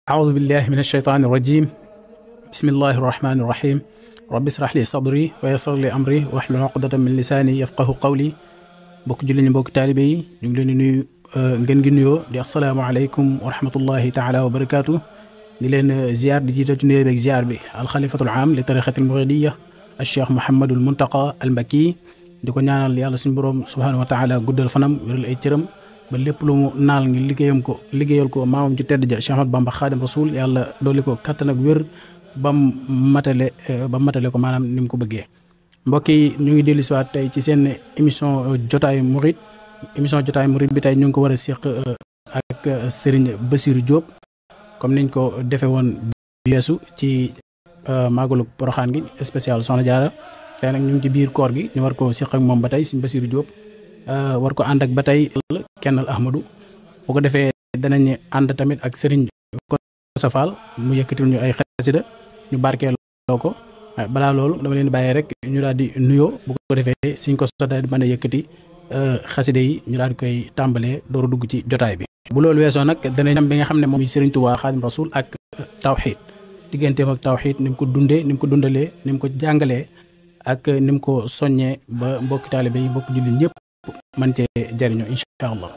أعوذ بالله من الشيطان الرجيم بسم الله الرحمن الرحيم رب اشرح لي صدري ويسر لي أمري واحلل عقدة من لساني يفقه قولي bokk julli ñi bokk taalibe yi ñu ngi leen di nuyu ngeen gi nuyoo di asalaamaaleykum wa rahmatullahi taala wa barakaatu di leen ziar di jiital ci nuyoo beeg ziar bi alxalifatul aam li tarixatil muridiya al cheikh Mouhamadul Muntaqa al Mbakki di ko ñaanal yàlla suñu borom subhaanahu wa taala guddal fanam wéral ay cëram ba lépp lu mu naal ngi liggéeyal ko maamam ci tedd ja Cheikh Ahmad Bamba Xaadim Rasul yàlla dolli ko kattan ak wér ba matale ko maanaam ni mu ko bëggee. mbokk yi ñu ngi dellu si waat tey ci seen émission jotaayu murid bi tey ñu ngi ko war a seq ak Serigne Bassirou Diop comme niñ ko defee woon yeesu ci màggalu Poroxaan gi spécial Soxna Jaara tey nag ñu ngi ci biir koor gi ñu war ko seq ak moom ba tey Serigne Bassirou Diop war ko ànd ak ba tey kennal Ahmadou bu ko defee danañ ànd tamit ak Serigne Kossa Fall mu yëkkatil ñu ay xasida ñu barkeeloo ko. balaa loolu dama leen bàyyee rek ñu daal di nuyoo bu ko defee suñ ko daal di mën a yëkkati xaside yi ñu daal di koy tàmbalee door a dugg ci jotaay bi. bu loolu weesoo nag danañ am bi nga xam ne moom Serigne Touba Xaadim Rasul ak tawxiid digganteem ak tawxiid ni mu ko dundee ni mu ko dundalee ni mu ko jàngalee ak ni mu ko soññee ba mbokki taalibe yi mbokki jullit ñëpp mën cee jariñoo incha allah.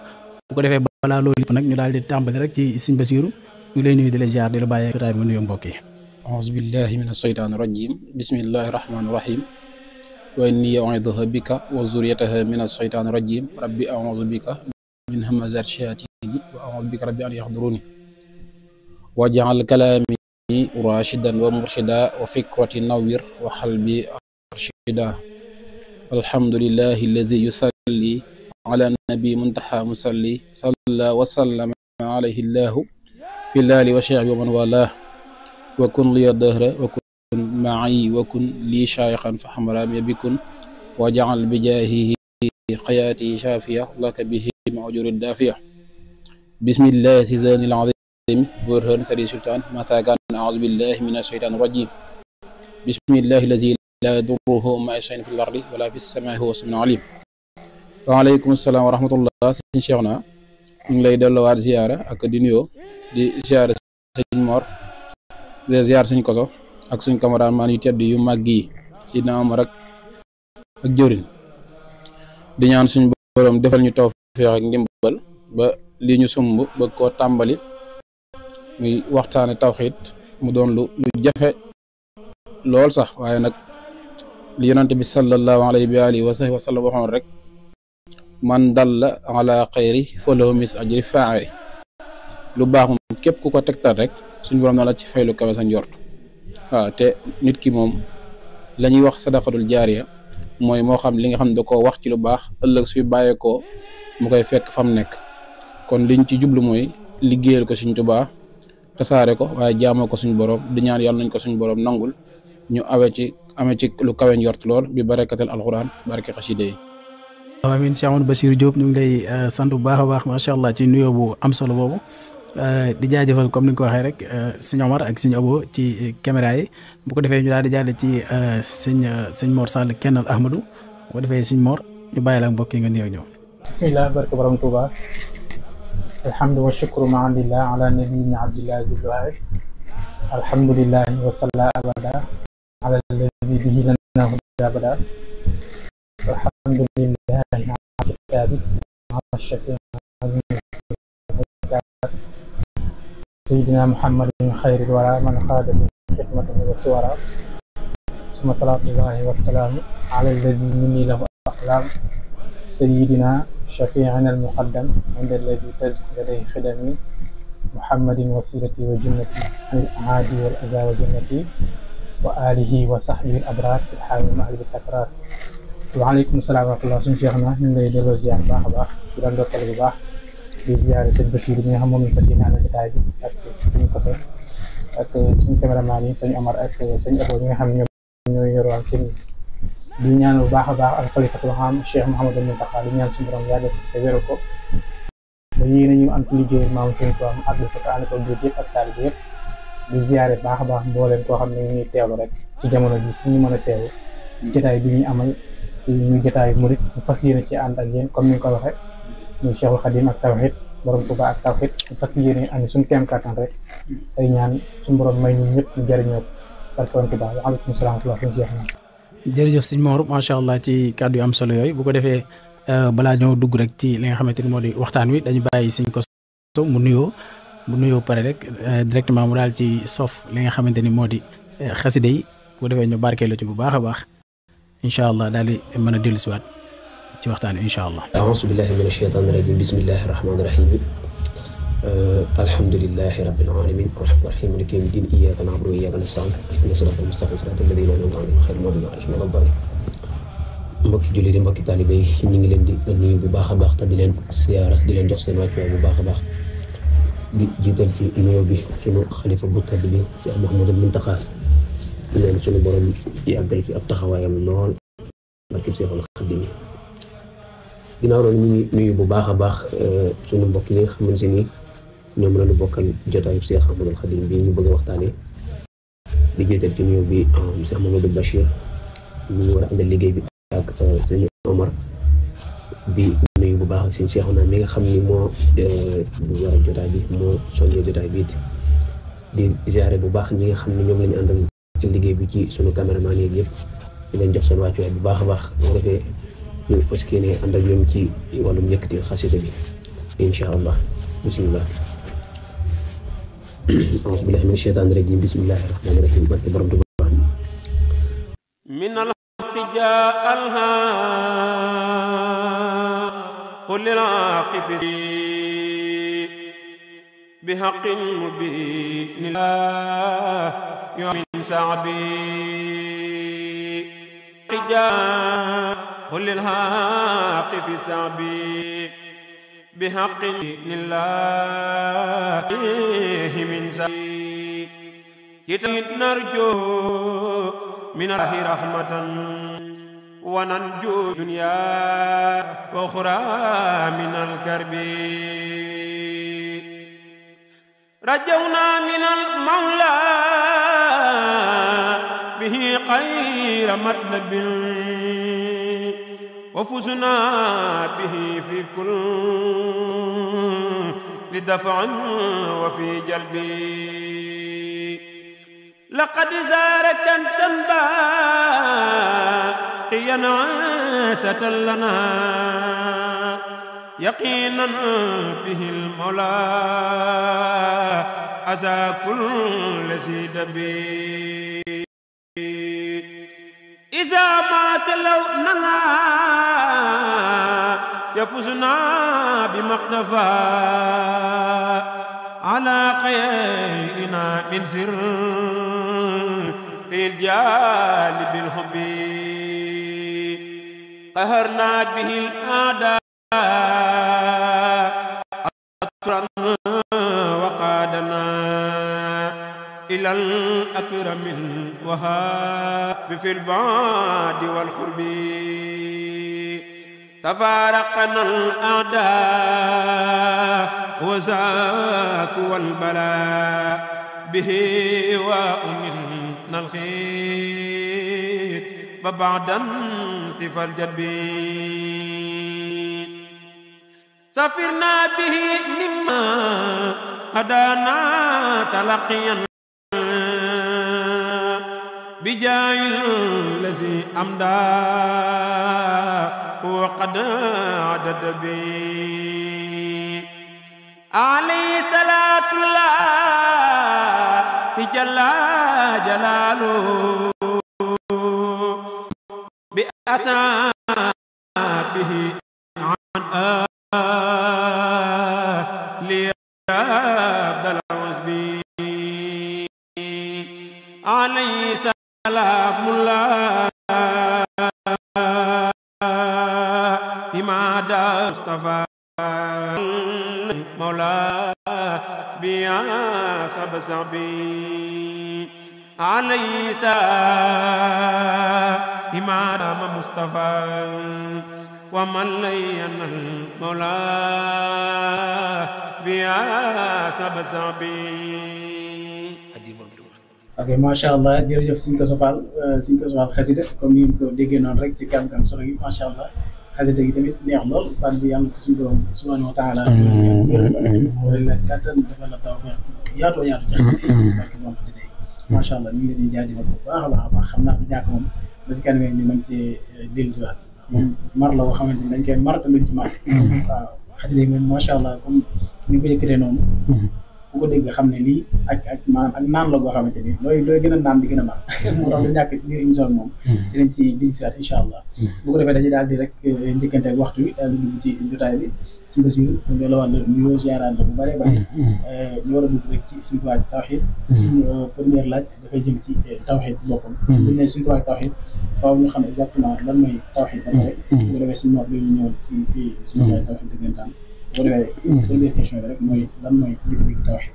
bu ko defee balaa loolu yëpp nag ñu daal di tàmbale rek ci Serigne Bassirou ñu lay nuyu di la ziar di la bàyyee jotaay bi nga nuyoo mbokk yi. أعوذ بالله من الشيطان الرجيم بسم الله الرحمن الرحيم وإني أعيذها بك وذريتها من الشيطان الرجيم ربي أعوذ بك من همزات الشياطين وأعوذ بك ربي أن يحضروني واجعل كلامي راشدا ومرشدا وفكرتي نوير وقلبي أرشدا الحمد لله الذي يصلي على النبي منتهى مصلي صلى وسلم عليه الله في الله وشعب ومن والاه وكن لي الدهر وكن معي وكن لي شايخا فحمرامي بكن وجعل بجاهه حياتي شافية لك به مأجور الدافية بسم الله العزيز العظيم برهان سري سلطان متى كان أعوذ بالله من الشيطان الرجيم بسم الله الذي لا يضره مع شيء في الأرض ولا في السماء هو السميع العليم وعليكم السلام ورحمة الله سيدنا شيخنا ñu ngi lay delluwaat ziyaara ak di nuyoo di ziyaara sëñ Mor di ziar suñ koso ak suñ cameraman yu tedd yu màgg yi ci na am rek ak jëwriñ di ñaan suñ borom defal ñu tawfeex ak ndimbal ba li ñu sumb ba koo tàmbali muy waxtaane tawxiid mu doon lu jafe lool sax waaye nag li yonante bi sallallahu alayhi wa alihi wa sahbihi wa sallam waxoon rek man dalla ala xayri falahu mis ajri faa'ili lu baax moom képp ku ko tegtal rek suñu borom na la ci fay lu kawe sa njort waaw te nit ki moom la ñuy wax sadaqatul jaariya mooy moo xam li nga xam ne da koo wax ci lu baax ëllëg suy bàyyeekoo mu koy fekk fa mu nekk kon liñ ci jublu mooy liggéeyal ko Sëriñ Tuubaa tasaare ko waaye jaamoo ko suñu borom di ñaan yàlla nañ ko suñu borom nangul ñu amee ci lu kawe njort lool bi barakatal alxuraan barke xasida yi. amiin Cheikh Amadou Bassirou Diop ñu ngi lay sant bu baax a baax macha allah ci nuyoo bu am solo boobu. di jaajëfal comme ni nga ko waxee rek sëñ Omar ak sëñ Abo ci caméra yi bu ko defee ñu daal di jàll ci sëñ Mor Sall kennal Ahmadou bu ko defee sëñ Mor ñu bàyyi la ak mbokk yi nga nuyoo ñëw. bismillah barke borom Tuuba alhamdu wa shukru ma andillah ala nabiyina abdillah zilwahi alhamdulillahi wa salla abada ala allazi bihi lana huda abada alhamdulillahi ala kitabi ala shafi سيدنا محمد خير الورى من خاد خدمته وسورا ثم صلاة الله والسلام على الذي مني له أقلام سيدنا شفيعنا المقدم عند الذي تزكو لديه خدمي محمد وسيلتي وجنتي عن الأعادي والأذى وجنتي وآله وصحبه الأبرار في الحال المعلي بالتكرار وعليكم السلام ورحمة الله سن شيخنا من لي دلو زيار باخ باخ ci dan dokkal bu baax di ziare sëñ Bachir bi nga xam moom ñu fas yéene ànd jotaay bi ak suñu koso ak suñu caméraman yi sëñ Omar ak sëñ Abo ñi nga xam ñoom ñooy yorwaan seen di ñaan bu baax a baax alxalifatul aam Cheikh Mouhamadou Mountakha di ñaan suñu borom yàggal te wéral ko ba yéene ñu am ci liggéeyal maam sëñ Tuubaa mu àgg fa ànd ko biir yëpp ak taalibe yëpp di ziare baax a baax mbooleem koo xam ne ñu ngi teewlu rek ci jamono ji fu ñu mën a teew jotaay bi ñuy amal ci ñu jotaay murit ñu fas yéene ci ànd ak yéen comme ni nga ko waxee muy Cheikhul Khadim ak tawhid borom Tuuba ak tawhid fas yéene andi suñu kéem kattan rek ay ñaan suñu borom may ñu ñëpp ñu jëriñoo barke woon Tuubaa waaleykum salaam wa rahmatulah. jërëjëf sëñ Mor macha allah ci kàddu yu am solo yooyu bu ko defee balaa ñoo dugg rek ci li nga xamante ni moo di waxtaan wi dañu bàyyi sëñ Kosso mu nuyoo pare rek directement mu daal ci sof li nga xamante ni moo di xasida yi bu ko defee ñu barkeelu ci bu baax a baax incha allah daal di mën a dellusiwaat ci waxtaan wi incha allah. a'uuzu billahi mina shaytaani rajiim bismillahi rahmaani rahiim alhamdulillahi rabbil aalamiin rahmaani rahiim maaliki yawmi ddiin iyyaaka na'budu wa iyyaaka nasta'iin ihdinas siraatal mustaqiim siraatal laziina an'amta alayhim ghayril maghduubi alayhim wa lad-daalliin. mbokki jullit yi mbokki taalibe yi ñu ngi leen di nuyu bu baax a baax te di leen siyaara di leen jox seen wàccuwaay bu baax a baax di jiital ci nuyoo bi sunu xalifa bu tedd bi Cheikh Mouhamadul Mountakha leen sunu borom yàggal fi ab taxawaayam lool barkeb Seexul Xadiim. ginnaaw loolu ñu ngi nuyu bu baax a baax sunu mbokk yi nga xamante ni ñoom la ñu bokkal jotaayu Cheikh Ahmadul Xadim bi ñu bëgg a waxtaanee di jiital ci nuyoo bi Cheikh Mamadou Bachir ñu war a àndal liggéey bi ak sëñ Omar di nuyu bu baax ak sëñ Cheikhouna mi nga xam ni moo war a jotaay bi moo soññee jotaay bi di ziare bu baax ñi nga xam ne ñoom la ñu àndal liggéey bi ci sunu caméraman yi yëpp di leen jox seen wàccuwaay bu baax a baax boo defee ñu fas yéene ànd ak ñoom ci wàllum yëkkati xasida bi incha allah bismillah. a'uuzu billahi mina shaytaani rajiim bismillahi rahmaani rahiim barke borom Tuubaa min al-hijaa qul lil-aaqifi bi haqqin mubiin min sa'bi qul lil-aaqifi sa'bi بحق لله من سعي نرجو من الله رحمة وننجو دنيا وأخرى من الكرب رجونا من المولى به خير مطلب وفزنا به في كل لدفع وفي جلب لقد زار كنسا باقيا عاسة لنا يقينا به المولى أزى كل سيدب إذا مات لو ننا يفوزنا بما اقتفى على خيرنا من سر الجالب الحب قهرنا به الأعداء وقادنا إلى الأكرم الوهاب في البعد والخرب تفارقنا الأعداء وزاك والبلاء به وأمنا الخير وبعد انتفى الجدب سافرنا به مما هدانا تلقيا بجاه الذي أمدى وقد عدد بي عليه صلاة الله جل جلاله بأسابه عن آلي عبد العزبي عليه سلام الله إمادة مصطفى مولا بيا سب سبي عليه سلام إمادة مصطفى ومن لين المولى بيا سب سبي ok macha allah jërëjëf Sëñ Kosso Fall xasida comme ni ko déggee noonu rek ci kam solo yi macha allah xasida gi tamit neex lool baat bi yàlla ko suñu borom subhanahu wa taala la kattan dafa la tawfeex yaatoo yaatu ci xasida yi barke moom xasida yi macha allah ñu ngi leen di jaajëfal bu baax a baax a baax xam naa du ñàkk moom ba si kanamee ñu mën cee dellusiwaat moom mar la boo xamante ni dañ koy mar te luñ ci mar waaw xasida yi moom macha allah comme ñu ko yëkkatee noonu bu ko dégg xam ne lii ak maanaam ak naan la goo xamante ni looy gën a naan di gën a naan moo tax du ñàkk ci biir émission moom dinañ ci dellusiwaat incha allah bu ko defee dañuy daal di rek njëkkante ak waxtu wi daal di dugg ci jotaay bi si Basiru nga la wax nuyoo ziaraat la bu bëree bëri ñu war a dugg rek ci suñu tuwaay tawxiid suñu première laaj dafay jëm ci tawxiid ci boppam buñ ne suñu tuwaay tawxiid faaw ñu xam exactement lan mooy tawxiid ba pare bu ko defee suñu wax bi ñu ñëw ci suñu tuwaay tawxiid dëggantaan bu ko defee première question bi rek mooy lan mooy dëgg-dëgg tawxiid.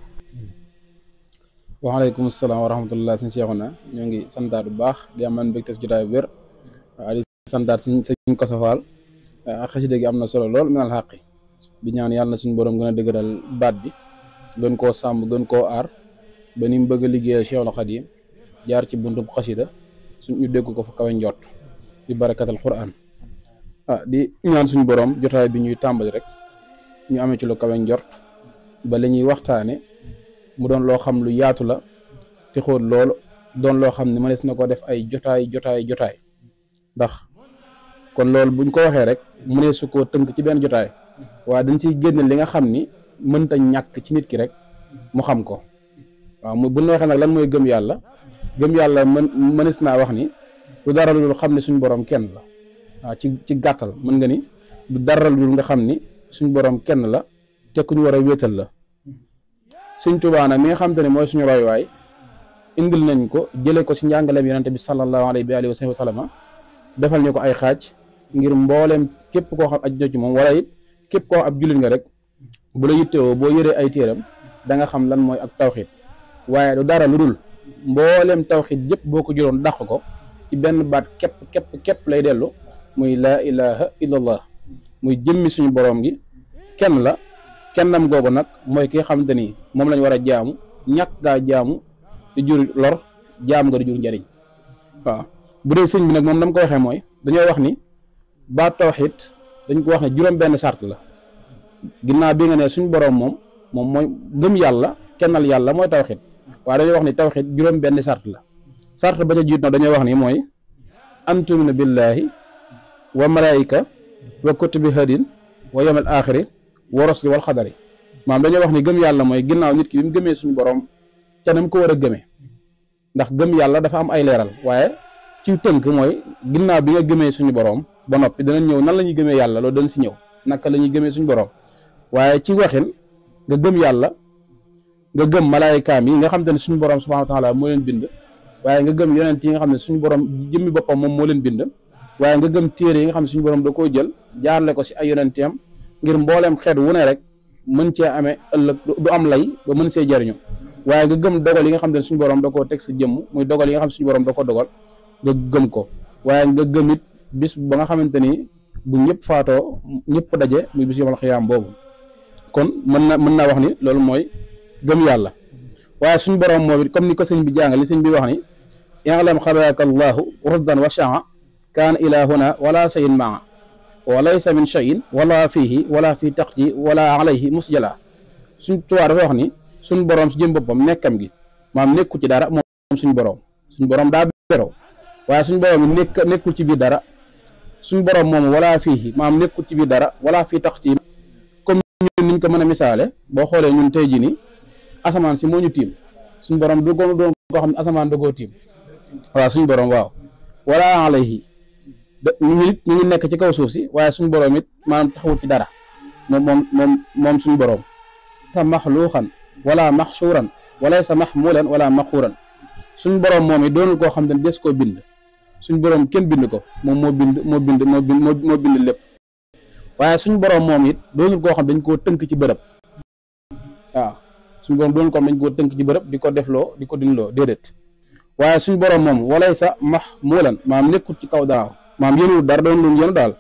waaleykum salaam wa rahmatullah suñu Seexuna ñoo ngi santaat bu baax di am man mbégte si jotaay bu wér waaw di santaat suñ ko safaal xasida gi am na solo lool minal xaqi di ñaan yàlla na suñu borom gën a dëgëral baat bi gën koo sàmm gën koo aar ba ni mu bëgg a liggéeyal Cheikhul Khadim jaar ci buntub xasida suñ ñu dégg ko fa kawe njott di barakatal Qur'an di ñaan suñu borom jotaay bi ñuy tàmbali rek ñu amee ci lu kawe njort ba la ñuy waxtaane mu doon loo xam lu yaatu la te xóot loolu doon loo xam ne mënees na ko def ay jotaay ndax kon loolu buñ ko waxee rek mënee su koo tënk ci benn jotaay waaye dañ siy génne li nga xam ni mënta ñàkk ci nit ki rek mu xam ko waaw bu ñu waxee nag lan mooy gëm yàlla mënees naa wax ni du dara lu xam ne suñu borom kenn la waaw ci gàttal mën nga ni du dara lu nga xam ni suñu borom kenn la te ku ñu war a wéetal la Sëñ Tuubaa nag mi nga xam te ne mooy suñu roywaay indil nañ ko jëlee ko ci njàngaleem yonente bi sallallahu alayhi wa sallam defal ñu ko ay xaaj ngir mbooleem képp koo xam aju ci moom wala it képp koo ab jullit nga rek bu la yittewoo boo yëree ay téeram da nga xam lan mooy ak tawxiid waaye du dara lu dul mbooleem tawxiid yëpp boo ko jëloon dàq ko ci benn baat képp lay dellu muy laa ilaha illallah muy jëmmi suñu borom gi kenn la kennam googu nag mooy ki nga xamante ni moom lañ war a jaamu ñàkk gaa jaamu di jur lor jaamu nga di jur njariñ waaw bu dee sëñ bi nag moom dama ko waxee mooy dañoo wax ni baat tawxiid dañ ko wax ne juróom benn sart la ginnaaw bi nga ne suñu borom moom mooy gëm yàlla kennal yàlla mooy tawxiid waaye dañoo wax ni tawxiid juróom benn sart la sart ba ca jiit na dañoo wax ni mooy an tumina billahi wa malaika wa kutubi hadin wa yawmal axiri wa rusli wal xadari maam dañoo wax ni gëm yàlla mooy ginnaaw nit ki bi mu gëmee suñu borom ca nam ko war a gëmee ndax gëm yàlla dafa am ay leeral waaye ci tënk mooy ginnaaw bi nga gëmee suñu borom ba noppi danañ ñëw nan la ñuy gëmee yàlla loolu dañ si ñëw naka la ñuy gëmee suñu borom waaye ci waxin nga gëm yàlla nga gëm malaayikaam yi nga xam te ne suñu borom subhaanahu wa taala moo leen bind waaye nga gëm yonent yi nga xam ne suñu borom jëmmi boppam moom moo leen bind waaye nga gëm téere yi nga xam ne suñu borom da koo jël jaarle ko si ay yonentam ngir mbooleem xeet wu ne rek mën cee amee ëllëg du am lay ba mën see jariñu waaye nga gëm dogal yi nga xam ne suñu borom da koo teg sa jëmm muy dogal yi nga xam ne suñu borom da ko dogal nga gëm ko waaye nga gëm it bis ba nga xamante ni bu ñëpp faatoo ñëpp daje muy bis yomal xiyaam boobu kon mën naa wax ni loolu mooy gëm yàlla waaye suñu borom moom it comme ni ko sëñ bi jàngal li sëñ bi wax ni i'lam xabaaka allahu rusdan wa shaa kaana ilahuna wala sayin maa wa laysa min shayin wala fiihi wala fi taqti wala alayhi musjala suñ tuwaa dafa wax ni suñ borom si jëm boppam nekkam gi maam nekku ci dara moom suñ borom daa beroo waaye suñ borom yi nekkul ci biir dara suñ borom moom wala fiihi maam nekkul ci biir dara wala fi taqti comme ñun niñ ko mën a misaale boo xoolee ñun tey ji ni asamaan si moo ñu tiim suñ borom du ko doon koo xam ne asamaan da koo tiim waaw suñ borom waaw wala alayhi ñu ngi nekk ci kaw suuf si waaye suñu borom it maanaam taxawut ci dara moom suñu borom te maxluuxan wala maxsuuran wala sa maxmuulan wala maxuuran suñu borom moom it doonul koo xam ne des koo bind suñu borom kenn bind ko moom moo bind lépp waaye suñu borom moom it doonul koo xam dañ koo tënk ci bërëb waaw suñu borom doonul koo xam dañ koo tënk ci bërëb di ko defloo di ko dinloo déedéet waaye suñu borom moom walay sa maxmuulan maam nekkul ci kaw daaw maam yéenul dara doon lu yéenu daal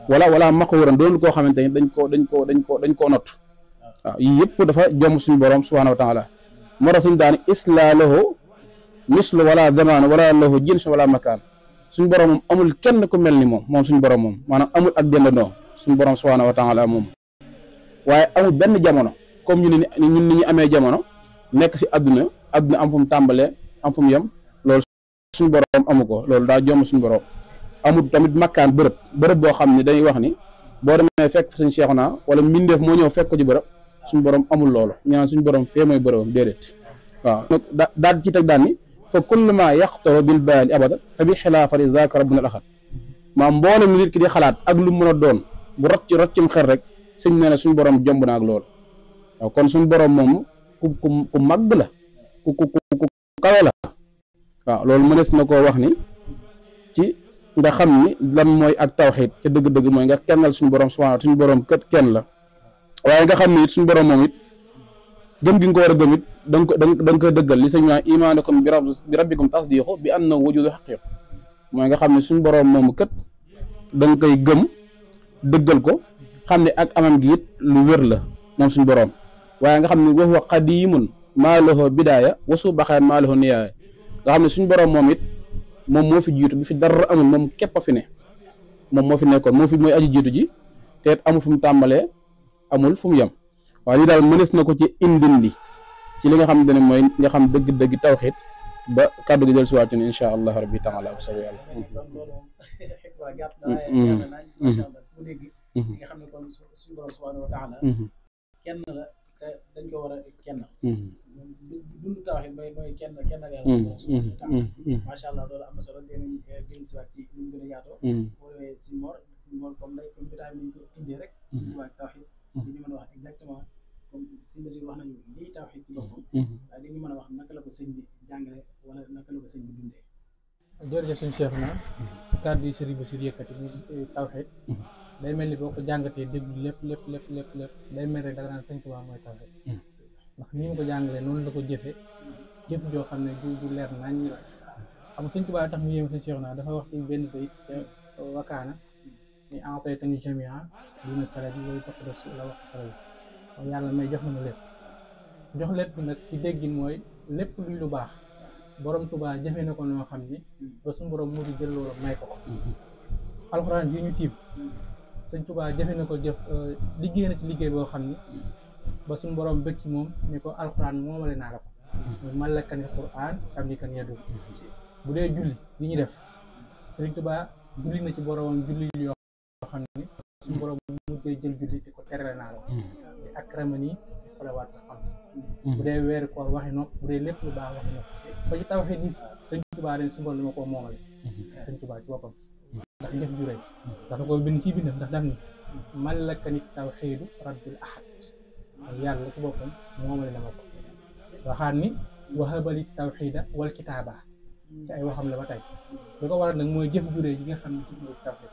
wala maxuuran doonul koo xamante ni dañ koo not waaw yii yëpp dafa jomm suñu borom subhaanahu wa taala moo tax suñu daani isla lahu mislu wala zamaan wala lahu jins wala makaan suñu borom moom amul kenn ku mel ni moom suñu borom moom maanaam amul ak dendandoo suñu borom subhaanahu wa taala moom waaye amul benn jamono comme ñun ni ñu amee jamono nekk si àdduna am fu mu tàmbalee am fu mu yem loolu suñu borom amu ko loolu daa jomm suñu borom amul tamit makkaan bërëb boo xam ne dañuy wax ni boo demee fekk suñu Seexuna wala mbindeef moo ñëw fekk ko ci bërëb suñu borom amul loolu ñaan suñu borom fee mooy bërëbam déedéet waaw nag daal ci teg daan ni fa kullu ma yaxtaro bil bayaani abada fa bi xilaafati zaaka rabbuna al ahad maam mboolem nit ki di xalaat ak lu mën a doon bu roccim xel rek sëñ nee na suñu borom jomb na ak loolu waaw kon suñu borom moom ku màgg la ku kawe la waaw loolu mënees na koo wax ni ci nga xam ni lan mooy ak tawxiid ca dëgg-dëgg mooy nga kennal suñu borom subhaanahu suñu borom kët kenn la waaye nga xam ni it suñu borom moom it gëm gi nga ko war a gëm it da nga koy dëggal li sëñ naa imaanakum bi rabbikum tasdiqu bi anna wujudu xaqiiq mooy nga xam ne suñu borom moomu kët da nga koy gëm dëggal ko xam ne ak amam gi it lu wér la moom suñu borom waaye nga xam ne wa huwa qadiimun maa lahu bidaaya wa subaqaan maa lahu nihaaya nga xam ne suñu borom moom it moom moo fi jiitu bi fi dara amul moom képp a fi ne moom moo fi nekkoon moo fi mooy aji jiitu ji te amul fu mu tàmbalee amul fu mu yem waaye lii daal mënees na ko ci indindi ci li nga xam ne mooy nga xam dëgg-dëgg tawxiid ba kàddu gi del si waat insha allah rabbi taala bu soobee yàlla nga xam ne kon suñu borom subhanahu wa taala kenn la te dañ ko war a kenn dund tawxiid mooy kenn ak yàlla suñu borom subhanahu wa taala macha allah loolu am na solo dinañ gën si waat ci lu mu gën a yaatoo boo demee si mor comme day comme jotaay bi ñu ko indee rek si waat tawxiid li ñu mën a wax exactement comme si mesure wax nañu lii tawxiid ci boppam waaye li ñu mën a wax naka la ko sëñ bi jàngale wala naka la ko sëñ bi dundee. jërëjëf suñu chef na kàddu yi sëriñ bi si yëkkati muy tawxiid day mel ni boo ko jàngatee déglu lépp day mel rek da nga naan sëñ Tuubaa mooy tawxiid ndax ni mu ko jàngalee noonu la ko jëfe jëf joo xam ne du leer nañ la xam nga sëñ Tuubaa tax mu yéeme suñu chef na dafa wax ci benn bayit ca wakaana ni a'taytani jamia dina salat yi yooyu toq de su la wax xaral kon yàlla may jox na ma lépp jox lépp nag ci déggin mooy lépp luy lu baax borom Tuubaa jëfe na ko noo xam ni ba suñu borom mu di jël loolu may ko alxuraan yi ñu tiim sëñ Tuubaa jëfe na ko liggéey na ci liggéey boo xam ni ba suñu borom bëgg ci moom ni ko alxuraan moomale naa la ko muy malakani quraan am ni kan yadu bu dee julli li ñu def sëñ Tuubaa julli na ci boromam julli yoo xam ni suñu borom mujjee jël julli di ko terale naa la ko di akramani salawaat xams bu dee weeru koor waxi nopp bu dee lépp lu baax waxi nopp ba ci tawxiid ni sëñ Tuubaa dañ suñu borom dama koo moomale sëñ Tuubaa ci boppam ndax jëf ju rëy dafa ko bind ci bindam ndax daf ni malakani tawxiidu rabbil ahad yàlla ci boppam moomale na ma ko waxaat ni wahabali tawxiida wal kitaaba ci ay waxam la ba tey li ko waral nag mooy jëf ju rëy yi nga xam ne ci mooy tawxiid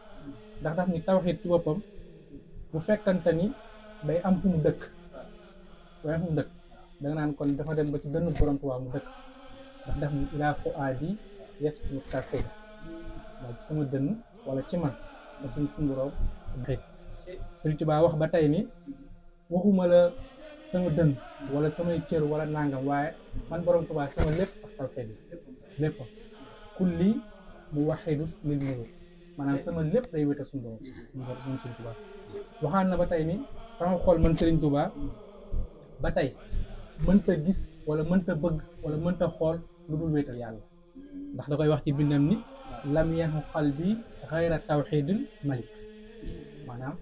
ndax daf ni tawxiid ci boppam bu fekkante ni day am fu mu dëkk da nga naan kon dafa dem ba ci dënn borom Tuubaa mu dëkk ndax daf ni ilaa fuaadi yasku tawxiida waaw ci sama dënn wala ci man da suñ borom tawxiid Sëriñ Tuubaa wax ba tey ni waxuma la sama dënn wala samay cër wala nangam waaye man borom Tuubaa sama lépp sax tawxiid lépp kulli mu waxidu lil muluk maanaam sama lépp day wéetal suñu borom moom Sëriñ Tuubaa waxaan na ba tey ni sama xol man Sëriñ Tuubaa ba tey mënta gis wala mënta bëgg wala mënta xool lu dul wéetal yàlla ndax da koy wax ci bindam ni lam yaxu qalbi xayra tawxidil malik maanaam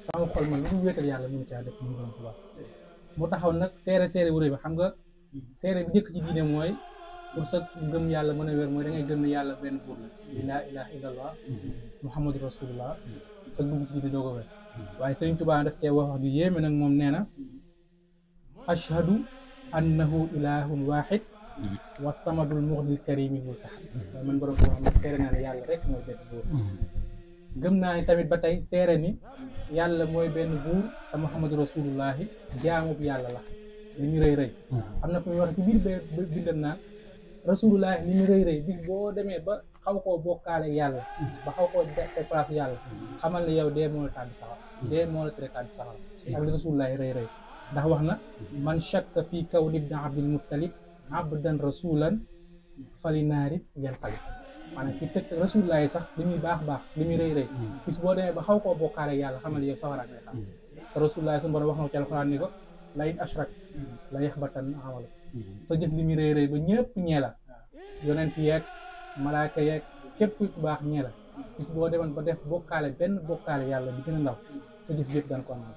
sama xol man lu dul wéetal yàlla mënu caa def mu borom Tuubaa mu taxaw nag seere wu rëy bi xam nga seere bi njëkk ci diine mooy pour sa gëm yàlla mën a wér mooy da ngay gëm ne yàlla benn buur la laa ilaha illallah muhammadu rasulullah sa dugg ci diine doo ko wér waaye Sëriñ Tuubaa daf cee wax ju yéeme nag moom nee na ashhadu annahu ilahun wahid wa samadul muxnil karimil multahad mooy man borom Tuubaa man seere naa ne yàlla rek mooy benn buur gëm naa ni tamit ba tey seere ni yàlla mooy benn buur te muhammadu rasulullahi jaamub yàlla la li ñu rëy am na fu muy wax ci biir bindam naan rasulullahi li ñu rëy bis boo demee ba xaw koo bokkaale yàlla ba xaw koo te place yàlla xamal ne yow dee moo la tàbbi saxar dee moo la tere tàbbi saxar ak li rasulullahi rëy ndax wax na man shakka fii kawni ibni abdil muttalib abdan rasulan fali naari yanqalib maanaam ki tëkk rasulullah yi sax li muy baax li muy rëy rëy bis boo demee ba xaw koo bokkaale yàlla xamal yow sawara ngay xam te rasulullah suñu borom wax na ko ci alxuraan ni ko la in ashrak la yaxbatan amalu sa jëf li muy rëy rëy ba ñëpp ñee la yonent yeeg malaaka yeeg képp ku baax ñee la bis boo demoon ba def bokkaale benn bokkaale yàlla bi gën a ndaw sa jëf yëpp daan ko amal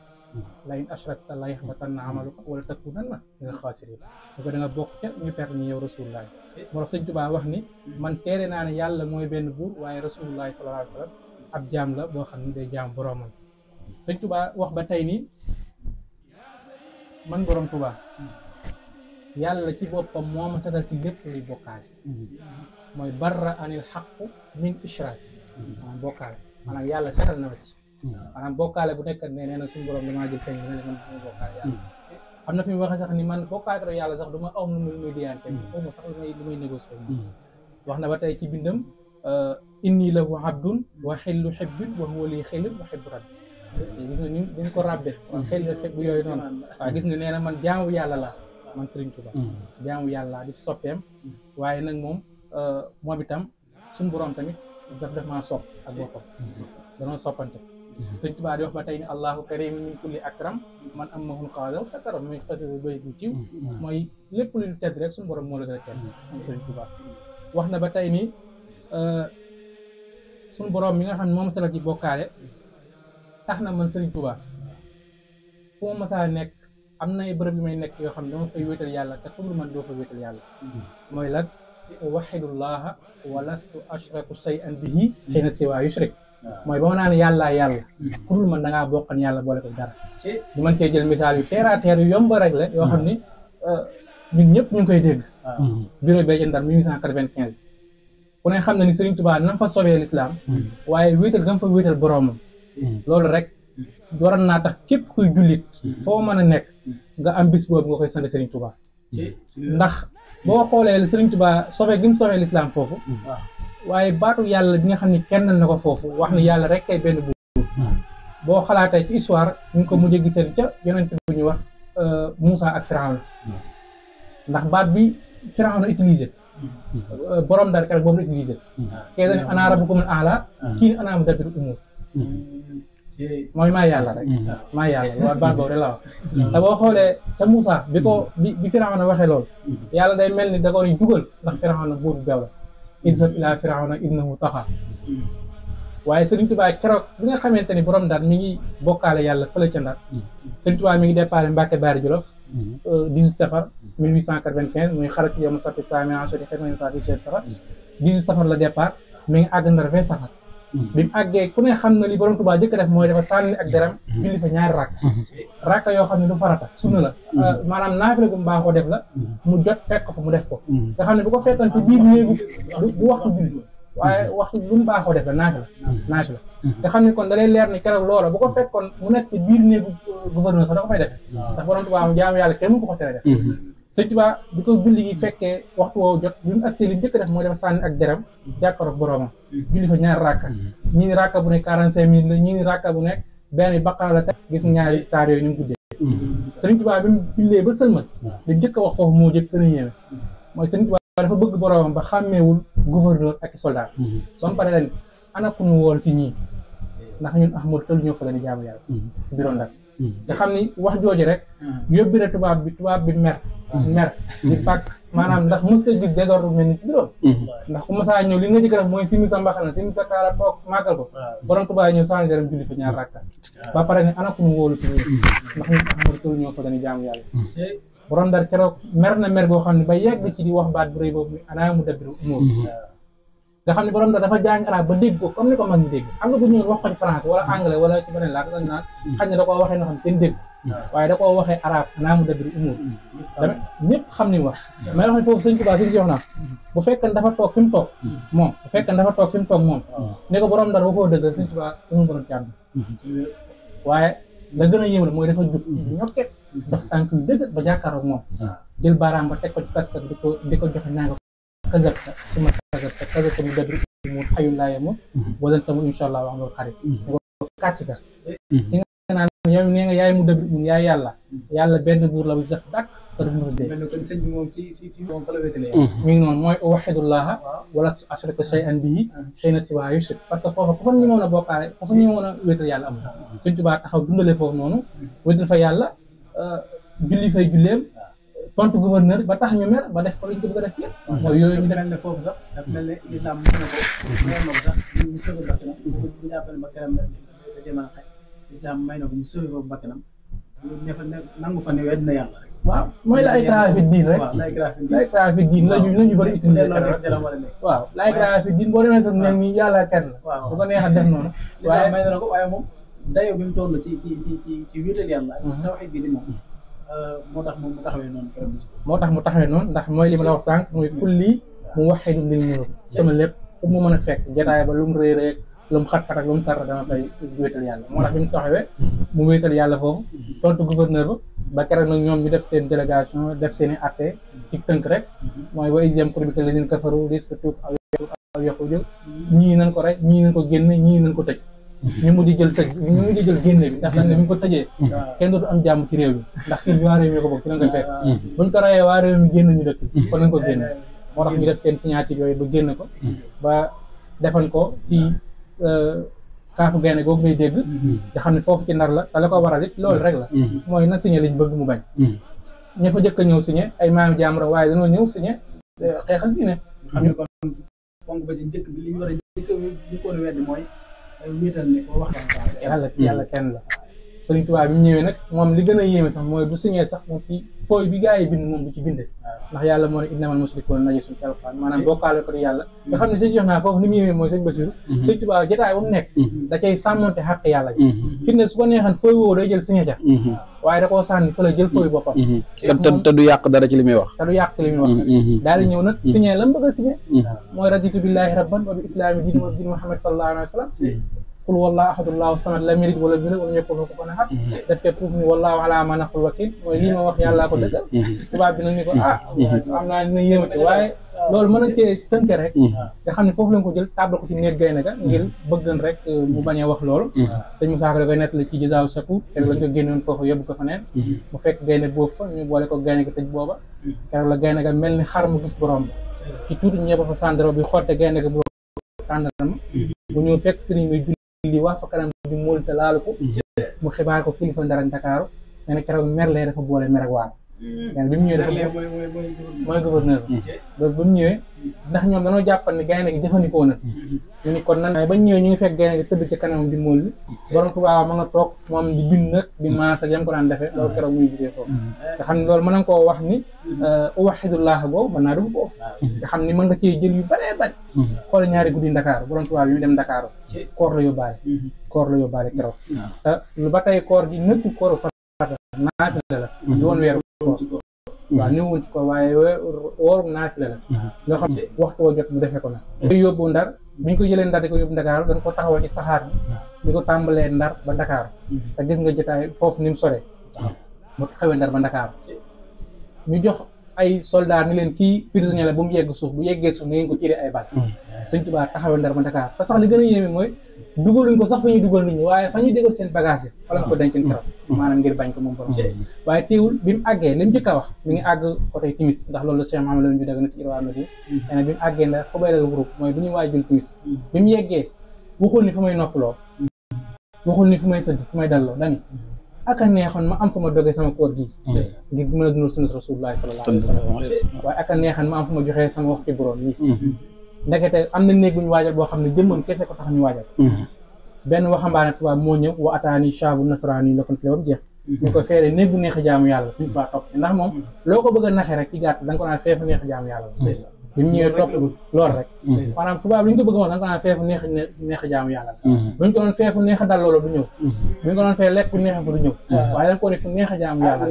la in ashrakta la yaxbatanna amaluka wala takunanna minal xaasiriin da ko da nga bokk ca ñu perte ñi yow rasulullah moo tax sëñ Tuubaa wax ni man seede naa ne yàlla mooy benn buur waaye rasulullah sallallahu alayhi wa sallam ab jaam la boo xam ne day jaam boroomam sëñ Tuubaa wax ba tey nii man borom Tuubaa yàlla ci boppam moo ma setal ci lépp luy bokkaale mooy barra anil xaqu min ishraak maanaam bokkaale maanaam yàlla setal na ma ci maanaam bokkaale bu nekk ne nee na suñu borom damaa jël sëñ bi ne man dama bokkaale yàlla am na fi mu waxee sax ni man bokkaale yàlla sax du ma am lu muy diyante xaw ma sax lu may négocier wax na ba tey ci bindam inni lahu abdun wa xillu xibbin wa huwa li xillin wa xibbu rabbi gis nga ni dañ ko rabbe xillu xibbu yooyu noonu waaw gis nga nee na man jaamu yàlla la man Serigne Touba jaamu yàlla di soppeem waaye nag moom itam suñu borom tamit daf maa sopp ak boppam danoo soppante Serigne Touba di wax ba tey ni allahu karim min kulli akram man am mahun xaadal takaram muy xasi bay bu ciw mooy lépp lu tedd rek suñu borom moo la gën a tedd moom Serigne Touba wax na ba tey ni suñu borom mi nga xam ne moom sala ci bokkaale tax na man Serigne Touba fu ma masaa nekk am na ay bërëb yu may nekk yoo xam ne dama fay wéetal yàlla te ku dul man doo fa wéetal yàlla mooy lan waxidullaha wa lastu ashraku shay'an bihi xëyna siwaa yushrik mooy ba ma naan yàllaa yàlla ku dul man da ngaa bokkan yàlla boole ko dara ñu mën cee jël misaal yu terre à terre yu yomb rek la yoo xam ni ñun ñëpp ñu ngi koy dégg bureau bay Ndar 1895 ku ne xam na ni Serigne Touba na fa sobee l'islam waaye wéetal gam fa wéetal boroomam loolu rek waroon naa tax képp kuy jullit foo mën a nekk nga am bis boobu nga koy sant Serigne Touba ndax boo xoolee Serigne Touba sobee gi mu sobee l'islam foofu waaye baatu yàlla bi nga xam ne kenn na ko foofu wax ni yàlla rek kay benn buur boo xalaatee ci histoire ñu ngi ko mujjee giseen ca yonent bu ñuy wax Moussa ak Firawna ndax baat bi Firawna utilisé borom daal keroog boobu la utilisé kee dañu ana rabbukumul a'la kii ni ana mudabbirul umur mooy maa yàlla rek maa yàlla loolu baat boobu de la wax te boo xoolee ca Moussa bi Firawna waxee loolu yàlla day mel ni da ko ni jugal ndax Firawna buur bu beew la izhab ilaa Firawna innahu taxa waaye Serigne Touba keroog bi nga xamante ni borom Ndar mi ngi bokkaale yàlla fële ca Ndar Serigne Touba mi ngi déparé Mbacke Bari Jolof 18 safar 1895 muy xarat yow ma sappi sami achadi xetmanita 18 safar 18 safar la départ mi ngi àgg Ndar 20 safar bi mu àggee ku ne xam na li borom Touba jëkk def mooy dafa sànni ak deram julli fa ñaari rakk yoo xam ne du farata sunna la maanaam naafila gu mu baaxoo def la mu jot fekk ko fa mu def ko nga xam ne bu ko fekkoon ci biir néegu du waxtu julli waaye waxtu lu mu baaxoo def la naafila te xam ne kon da lay leer ni keroog loola bu ko fekkoon mu nekk ci biir néegu gouverneur sax da ko fay def ndax borom Touba mu jaamu yàlla kenn mu ko tere def Sëñ Touba bi ko julli gi fekkee waxtu woowu jot bi mu agsee li njëkk def mooy dafa sànni ak deram jàkkaarloog boroomam julli fa ñaari rakka ñii ni rakka bu nekk 45 minutes la ñii ni rakka bu nekk benn baqara la teg gis ñaari saar yooyu ñu mu guddee Sëñ Touba bi mu jullee ba sëlmal li njëkk a wax foofu moo jëkk gën a yéeme mooy Sëñ Touba dafa bëgg boroomam ba xàmmeewul gouverneur ak soldat ba mu pare leen ana ku ñu woon ci ñii ndax ñun Ahmadu tël ñoo fa la ni jaamu yàlla ci biroon Ndar nga xam ni wax jooju rek yóbbi na tubaab bi mer di pàkk maanaam ndax mos a gis désordre mel ni ci biroon ndax ku mosaa ñëw li nga jëkk def mooy simi sa mbaxana simi sa kaala toog màggal ko borom tubaab ñëw sànni deram julli fa ñaar rakka ba pare ne ana ku ñu wóolu ci ñun ndax ñun Ahmadu tël ñoo fa la ni jaamu yàlla borom Ndar keroog mer na mer boo xam ne ba yegg ci di wax baat bu rëy boobu ana mudabbirul umur nga xam ne borom Ndar dafa jàng arab ba dégg ko comme ni ko mag ñi dégg xam nga bu ñëwoon wax ko ci français wala anglais wala ci beneen làkk dañ naan xaj na da koo waxee noo xam ne kenn dégg waaye da koo waxee arab ana mudabbirul umur tamit ñëpp xam ni wax may wax ne foofu Sëñ Tuubaa suñu si wax naa bu fekkee dafa toog fi mu toog moom bu fekkee dafa toog fi mu toog moom ne ko borom Ndar waxoo dëgg Sëñ Tuubaa dañu borom ci àdduna waaye la gën a yéem la mooy dafa jug ñokket dox tànk yu dëgg ba jàkkaaroog moom jël baaraam ba teg ko ci kaskat di ko joxe ñaa nga kazabta suma kazabta mudabbirul umur hayyun laa yamuut walan tamuut insha allah wa amul xarit nga ko kàcc ka ki nga naan yow nee nga yaay mudabbirul umur yaay yàlla benn buur la bu sax dàkk te du ma dégg mel ni kon sëñ bi moom fi moom fa la wéetalee mi ngi noonu mooy uwaxidullaha wala ashraka shay'an bihi xëy na si waa yu sut parce que foofa ku fa ñëwoon a bokkaale ku fa ñëwoon a wéetal yàlla am Sëñ Tuubaa taxaw dundale foofu noonu wéetal fa yàlla julli fay julleem tontu gouverneur ba tax ñu mer ba def ko lañ ko bëgg a def yëpp mooy yooyu ñu demel ne foofu sax daf mel ne islam mën na ko sax mu sëgal bakkanam bu jàppale bakkanam da jëma xaj islam may na ko mu sëgal foofu bakkanam ne fa nangu fa ne wedd na yàlla rek waaw mooy la ikraaha fi diin rek la ikraaha fi diin lañu bëri utiliser waaw la ikraaha fi diin boo demee sax ne ni yàlla kenn la bu ko neexee def noonu waaye may na ko waaye moom dayoo bi mu toll ci wéetal yàlla ak tawhid bi di moom moo tax mu taxawee noonu keroog bis moo tax mu taxawee noonu ndax mooy li ma la wax sànq muy kulli mu waxidun lil nuur sama lépp fu mu mën a fekk jotaay ba lu mu rëy rek lu mu xat-xat ak lu mu tar dama fay wéetal yàlla moo tax bi mu taxawee mu wéetal yàlla foofu tontu gouverneur ba keroog nag ñoom ñu def seen délégation def seen i atte ci tënk rek mooy wa iz yamkuru bika llaziina kafaru liyuthbituuka aw yaxruujuuka ñii nañ ko rek ñii nañ ko génne ñii nañ ko tëj ñu mujj jël génne bi ndax dañ ne bu ñu ko tëjee kenn dootu am jàmm ci réew mi ndax kii bi waa réew mi ko bokk ci lañ koy fekk buñ ko rayee waa réew mi génn ñu dëkk kon nañ ko génne moo tax ñu def seen signature yooyu ba génn ko ba defan ko ci kaafu gaynde googu ngay dégg nga xam ne foofu ci Ndar la te la ko waral it loolu rek la mooy na signé liñ bëgg mu bañ ña fa jëkk a ñëw signé ay maam jaam ra waaye dañoo ñëw signé xeexal diine xam ne kon ponk ba ci njëkk bi li ñu war a njëkkoon a weddi mooy wéetal ne ko wax yàlla kenn la Sëriñ Tuubaa bi mu ñëwee nag moom li gën a yéeme sax mooy du signé sax moom ci fooy bi gaa yi bind moom du ci binde ndax yàlla moo ne innamal mushrikuuna najasun ci Alxuraan maanaam bokkaale ko di yàlla nga xam ne sëñ jox naa foofu ni mu yéeme mooy sëñ Basiru Sëriñ Tuubaa jotaay ba mu nekk da cay sàmmonte xàq yàlla ji fi ne su ko neexan fooy woowu day jël signé ca waaye da koo sànni fa la jël fooy boppam te du yàq dara ci li muy wax daal di ñëw nag signé la mu bëgg a signé mooy raditu billahi rabban wa bi islaami diin wa diin Muhammad sallallahu alayhi wa sallam qul wallahu ahad allahu samad lam yalid wala yulad walam yakul lahu kufuwan ahad def ke tuuf ni wallahu ala ma naqul wakil mooy lii ma wax yàllaa ko dëggal tubaab bi nag ni ko am naa dina yéemati waaye loolu mën na cee tënke rek nga xam ne foofu lañ ko jël tàbbal ko ci néeg gaynde ga ngir bëggan rek mu bañ a wax loolu sëñ Moussa Ka da koy nettali ci Jazaaw Shakuur keroog lañ ko génnoon foofu yóbbu ko fa neen mu fekk gaynde boobu fa ñu boole ko gaynde ga tëj booba keroog la gaynde ga mel ni xar mu gis borom bi ci tuuti ñebe fa sàndaro bi xotte gaynde ga boobu tàndarama bu ñëw fekk sëriñ bi li wax fa kanam di muul te laalu ko mu xibaar ko kilifa Ndar ak Ndakaaru nee na keroog mer lee dafa boole mer ak waar bi mu ñëwee dafa mooy gouverneur ba mu ñëwee ndax ñoom dañoo jàppal ne gaynde gi jëfandikoo na ñu ni kon nan bañ ñëwee ñu ngi fekk gaynde gi tëdd ci kanam di muul bi borom Tuubaa ma nga toog moom di bind nag di maas ak yam ko daan defee loolu keroog muy jugee foofu nga xam ne loolu mën na koo wax ni uwaxidullah boobu mën naa dugg foofu nga xam ni mën nga cee jël yu bëree bëri xool ñaari guddi Ndakaaru borom Tuubaa bi mu dem Ndakaaru koor la yóbbaale keroog te lu ba tey koor gi nëkku kooru farata naafila la du woon weeru koor waaw ñëwul ci ko waaye wooru naafila la nga xam ne waxtu wa jot mu defee ko nag yóbbu Ndar bi ñu ko jëlee Ndar di ko yóbbu Ndakaaru dañ ko taxawal ci saxaar bi di ko tàmbalee Ndar ba Ndakaaru te gis nga jotaay foofu ni mu soree mu taxawee Ndar ba Ndakaaru ñu jox ay soldat ni leen kii prisonnier la bu mu yegg suuf bu yeggee suuf na ngeen ko tiré ay bal Sëñ Tuubaa taxawee Ndar ba Ndakaaru te sax li gën a yéeme mooy dugaluñ ko sax fa ñuy dugal nit ñi waaye fa ñuy dégal seen bagage yi wala nga ko dencin keroog maanaam ngir bañ ko moom borom waaye teewul bi mu àggee li mu njëkk a wax mi ngi àgg côté timis ndax loolu Cheikh Mamadou Lamine Diop na ci irwaa na fi nee bi mu àggee Ndar xubayral groupe mooy bu ñuy waajul timis bi mu yeggee waxul ni fu may noppaloo waxul ni fu may tëdd fu may dalloo dani aka neexoon ma am fu ma dogee sama koor gi ngir mën a dundal sunna Rasulullah sallallahu alayhi wa sallam waaye aka neexoon ma am fu ma joxee sama waxtu borom yi ndekete am na néeg bu ñu waajal boo xam ne jëmmam kese ko tax ñu waajal benn waxambaane tubaab moo ñëw wa ataani shaabu nasraani la kon fi bam jeex ñu ko feeree néeg bu neex a jaamu yàlla suñu Tuubaa topp ndax moom loo ko bëgg a naxee rek ci gàtt da nga ko naan feefu neex a jaamu yàlla bi mu ñëwee topp loolu rek maanaam tubaab li ñu ko bëgg woon da nga ko naan feefu neex a jaamu yàlla buñ ko doon feefu neex a dal loolu du ñëw buñ ko doon fee lekk bu neex a du ñëw waaye dañ ko ne fu neex a jaamu yàlla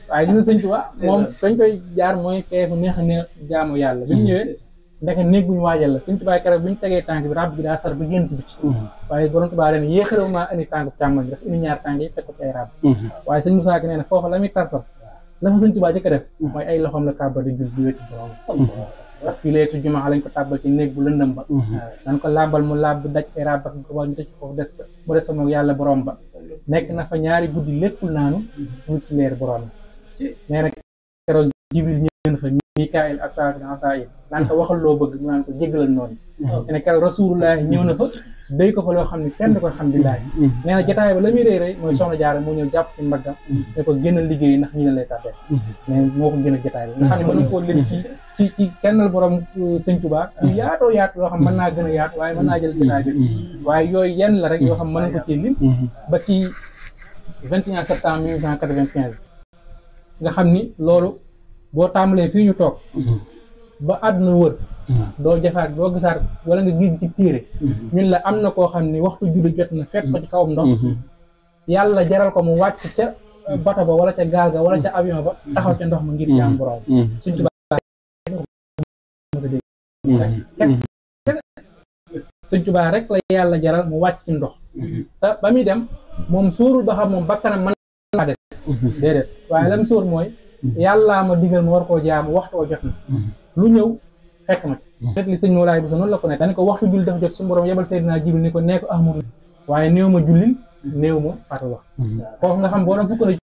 waaye gis nga Sëñ Tuubaa moom dañ koy jaar mooy feefu neex a jaamu yàlla bi mu ñëwee ndeke néeg bu ñu waajal la Sëñ Tuubaa keroog bi ñu tegee tànk bi ràbb bi daa sar ba génn ci biti waaye borom Tuubaa ren yéexaraw maa indi tànk càmmoñ bi daf indi ñaar tànk yi teg ko ci ay ràbb waaye Sëñ Musaa Ka nee na foofa la muy tartar la fa Sëñ Tuubaa jëkk a def mooy ay loxoom la kàbbar di jul di wétti borom fii leetu jumaa lañ ko tàbbal ci néeg bu lëndëm ba dañ ko làmbal mu làbb daj ay rab ak ba ñu tëj foofu des ba mu des fa moom yàlla borom ba nekk na fa ñaari guddi léppul naanu mu ci leer borom nee na keroog Jibril ñëw na fa Mikaayil Asraafil Asaayil naan ko waxal loo bëgg mu naan ko jéggalal noonu nee na keroog Rasulullaahi ñëw na fa day ko fa loo xam ne kenn du ko xam billaahi nee na jotaay ba la muy rëy mooy soxna Jaara moo ñëw jàpp ci mbaggam ne ko gën a liggéey ndax ñu ne lay tàbbee mais moo ko gën a jotaay bi nga xam ne mën na koo lim ci kennal borom Sëñ Tuubaa yu yaatoo yaatu yoo xam mën naa gën a yaatu waaye mën naa jël jotaay bi waaye yooyu yenn la rek yoo xam mën na ko ci lim ba ci 21 septembre 1895 nga xam ni loolu boo tàmbalee fii ñu toog ba àdduna wër doo jafaat doo gisaat wala nga gis ci téere ñun la am na koo xam ni waxtu julli jot na fekk ko ci kawam ndox yàlla jaral ko mu wàcc ca bato ba wala ca gaal ga wala ca avion ba taxaw ca ndox ma ngir jaam borom Sëñ Tuubaa rek la yàlla jaral mu wàcc ci ndox te ba muy dem moom sóorul ba xam moom bakkanam mën naa des déedéet waaye lam sóor mooy yàllaa ma digal ma war koo jaamu waxtoo jot na lu ñëw fekk ma ci rek li sëñ Moolaay bi sa noonu la ko ne dañ ko waxtu julli dafa jot su borom yebal Seydina Jibril ni ko nee ko Ahmadu waaye néew ma jullil néew ma fàttu wax foofu nga xam boo doon sukkandiku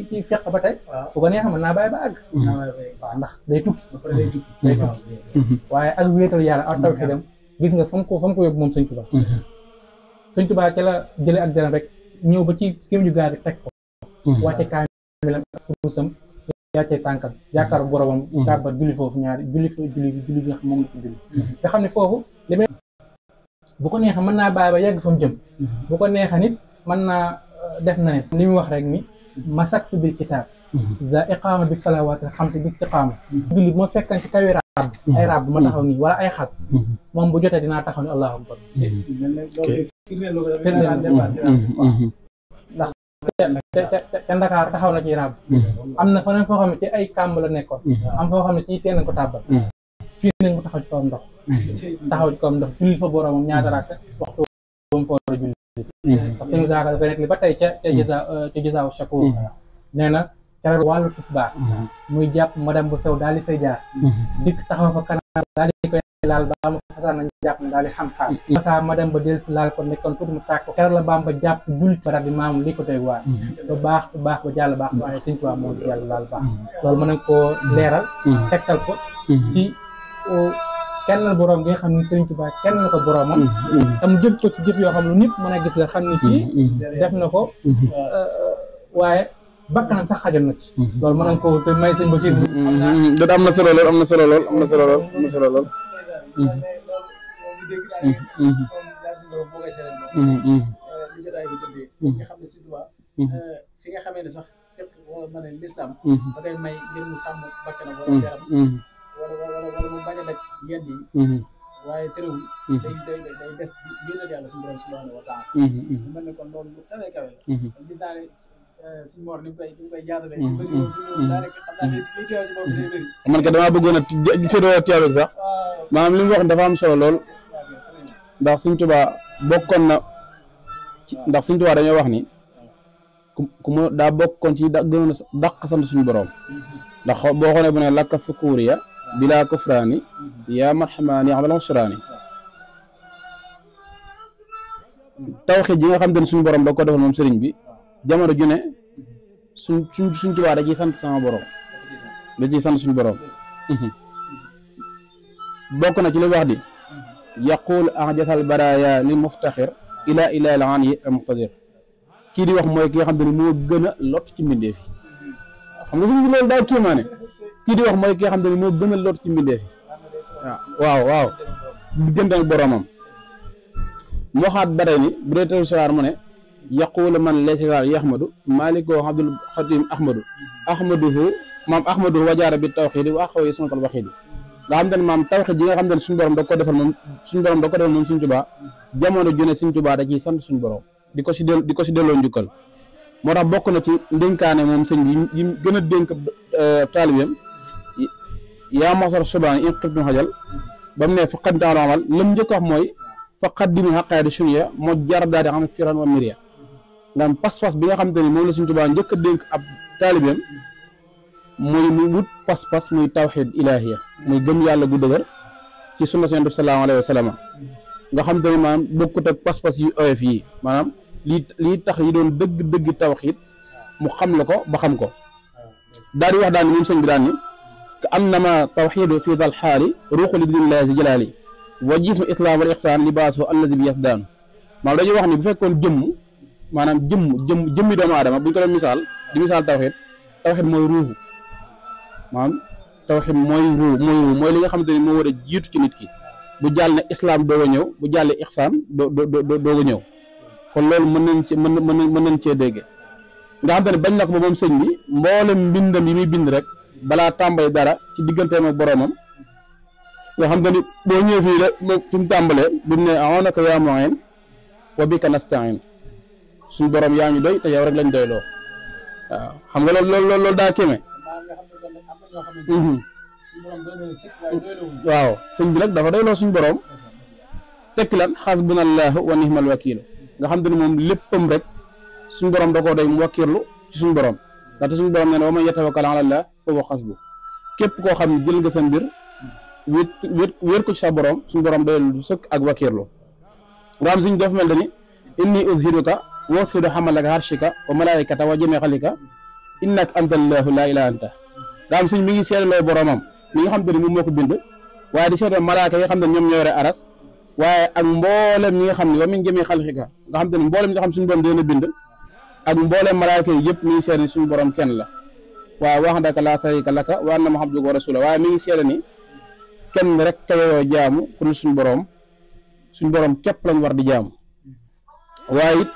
ci fekk ba tey fu ko neex mën naa bàyyi ba àgg waaw ndax day tukki waaye ak wéetal yàlla ak taw xidam gis nga fa mu ko yóbbu moom Sëñ Tuubaa Sëñ Tuubaa ci la jële ak jaram rek ñëw ba ci kéem ju gaar bi teg ko wàcce kaamilam ak kurusam yàccee tànkam yaakaar boromam kàbbat julli foofu ñaari julli bi nga xam moom la ko julli nga xam ne foofu li may bu ko neexee mën naa bàyyi ba yegg fa mu jëm bu ko neexee nit mën naa def na ne li mu wax rek ni masaktu bil kitaab za iqaama bi salawaati xamsi bi istiqaama julli moo fekkan ci kawi raab ay raab ma taxaw nii wala ay xal moom bu jotee dinaa taxaw ni allahu akbar ndax te Ndakaar taxaw na ci raab am na faneen foo xam ne ci ay kàmb la nekkoon am foo xam ne ci teen ko tàbbal fii nag mu taxaw ci kawam ndox julli fa boromam ñaata rakk waxtu boobu fa war a julli ndax sëñ Musaa Ka dafa nekk li ba tey ca Jazaaw Shakuur nee na keroog wàllu tisbaar muy jàpp madame bu sew daal di fay jaar dikk taxaw fa kanam daal di koy laal ba ma fasaan nañ jàpp ne daal di xam-xam masa madame ba del si laal ko nekkoon tuuti mu tàkk ko keroog la baam ba jàpp julli ba daal di maamu li ko doy waar ba baax ba jàll baax waaye Sëñ Tuubaa moo yàlla laal baax loolu mën nañ koo leeral tegtal ko ci kennal borom bi nga xam ne Sëriñ Tuubaa kennal ko boromam te mu jëf ko ci jëf yoo xam lu nit mën a gis la xam ni kii def na ko waaye bakkanam sax xajoon na ci loolu mën nañ ko te may sëñ Basiir da am na solo lool am na solo lool am na solo lool am na solo lool li jotaay bi tëddee nga xam ne Sëñ Tuubaa fi nga xamee ne sax fekk wala ma ne lislaam da koy may ngir mu sàmm bakkanam wala yaram wala mu bañ a daj yenn yi waaye terewul day des wéetal yàlla suñu borom subhanahu wa taala mel ne kon loolu lu kawe kawe la gis naa ne suñu mor ni mu koy jaarale si basi daanaka xam naa ne li teew ci boobu day bëri man ka damaa bëggoon a féetewoo teewul sax maanaam li mu wax dafa am solo lool ndax Sëñ Tuubaa bokkoon na ndax Sëñ Tuubaa dañoo wax ni ku mu daa bokkoon ci gënoon a dàq sant suñu borom ndax boo xoolee bu ne lakka fukuuriya bilaa kufraani yaa marxamaani amal usraani tawxiid ji nga xam te ne suñu borom da ko defal moom sëriñ bi jamono ju ne suñ Tuubaa da ciy sant sama borom da ciy sant suñu borom bokk na ci li wax di yaqul ahjasal baraya li muftaxir ila ilal an yi al muqtadir kii di wax mooy ki nga xam te ne moo gën a lot ci mbindeef yi xam nga suñu loolu daa kéemaane kii di wax mooy ki nga xam te ne moo gën a lot ci mbindeef yi waaw diggante ak boromam moo xaat bare ni bu dee taw saar mu ne yaqulu man laysa yaxmadu malikoo abdul xatim ahmaduhu maam ahmaduhu wajaara bi tawxiidi wa axaw yi sunatal waxiidi nga xam te ne maam tawxiid yi nga xam te ne suñu borom da ko defal moom suñu Tuubaa jamono ju ne Sëñ Tuubaa da ciy sant suñu borom di ko si delloo njukkal moo tax bokk na ci ndénkaane moom sëñ bi yi gën a dénk taalibeem yaa masar subaan in xibtum xajal ba mu ne fa xadditaan amal lam njëkk wax mooy fa xaddimu xaqaadi sunya moo jar daal di xam firan wa miria nga am pas-pas bi nga xam te ne moom la Sëñ Tuubaa njëkk a dénk ab taalibeem muy mu wut pas-pas muy tawxid ilaahiya muy gëm yàlla gu dëgër ci sunna Yonent bi sallallahu alayhi wa sallam nga xam te ne maanaam bokkut ak pas-pas yu oyof yi maanaam lii tax yi doon dëgg tawxid mu xam la ko ba xam ko daal di wax daan ni moom sëñ bi daan ni ka annama tawxidu fi dal xaali ruuxu li dinillahi si jalaali wa jismu islaam wal ixsaan libaasu allazi bi yasdaanu maanaam dañuy wax ni bu fekkoon maanaam jëmmi doomu aadama bu ñu ko doon misaal di misaal tawxid mooy ruuxu maanaam tawxid mooy ruuxu mooy li nga xamante ni moo war a jiitu ci nit ki bu jàll ne islaam doog a ñëw bu jàllee ixsaan doog a ñëw kon loolu mën nañ cee dégg nga xam te ne bañ na ko ba moom sëñ bi mboolem mbindam yi muy bind rek balaa tàmbali dara ci digganteem ak boroomam nga xam te ni boo ñëwee fii rek fi mu tàmbalee bi mu ne aoonaka yaa mu'in wa bika nasta'in suñ borom yaa ñu doy te yow rek lañ doyloo waaw xam nga loolu daa kéeme waaw sëñ bi nag dafa doyloo suñ borom tekki lan xasbunallahu wa nihmal wakiil nga xam te ne moom léppam rek suñ borom da koo doy mu wakkirlu ci suñ borom ndaxte suñ borom nee na wa man yatawakkal ala Allah fa huwa xasbu képp koo xam ne jël nga sa mbir wér ko ci sa borom suñ borom doy lu sëkk ak wakkirlu nga xam suñ dafa mel ni inni uzhiruka wa uzhiru hamalaka harshika wa malaikata wa jami xalika innaka anta allahu laa ilaha anta nga xam suñ mi ngi seedaloo boromam mi nga xam te ne moom moo ko bind waaye di seedaloo malaaka yi nga xam ne ñoom ñoo yore aras waaye ak mboolem ñi nga xam ne wa min jami xalika nga xam te ne mboolem ñi nga xam suñu borom dina bind ak mboolem malaaka yi yëpp mi ngi seede ni suñu borom kenn la waaye wahdaka laa sharika laka wa anna muhammadan abduhu wa rasuluhu waaye mi ngi seede ni kenn rek kayoo jaamu ku dul suñu borom képp lañ war di jaamu waaye it